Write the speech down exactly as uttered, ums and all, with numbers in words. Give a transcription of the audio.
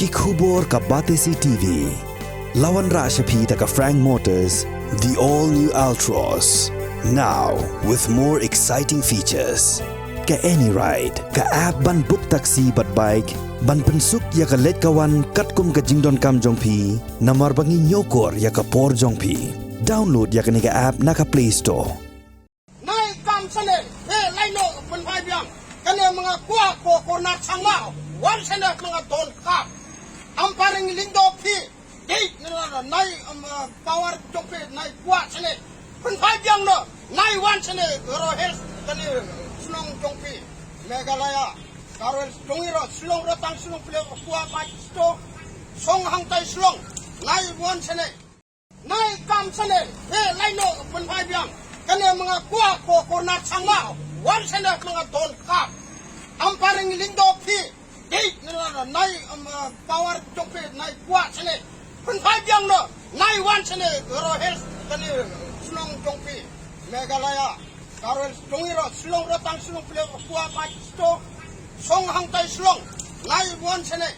Ki khubor ka Batesi T V. La wanrah sha phi da ka Frank Motors, the all new Altroz. Now with more exciting features. Ka Any Ride, ka app ban book taxi bad bike, ban pynsuk ïa ka leit ka wan katkum ka jingdonkam jong phi, namar ba ngi ñiewkor ïa ka por jong phi. Download ïa kane ka app na ka Play Store. Nai kam sene, he lai no pynphai biang. Kane ma nga kwah ko corner Sangma, wan sene ma nga don kap. Am paring lindo phi, dei nela nai, um, uh, power jong phi, nai kwah sene. Pynphai biang no, nai wan sene, Garo Hills, kane Shillong jong phi, Meghalaya. Garo Hills jong i ro, Shillong ro tang Shillong phi le kwah pa sto. Song hangtai Shillong, nai wan sene. Nai kam sene, he lai no pynphai biang. Kane ma nga kwah ko corner Sangma, wan sene ma nga don kap. Am paring lindo phi, dei nela nai, um, uh, power jong phi, nai kwah sene. Pynphai biang no, nai wan sene, Garo Hills, kane Shillong jong phi, Meghalaya. Garo Hills jong i ro, Shillong ro tang Shillong phi le kwah pa sto. Song hangtai Shillong, nai wan sene.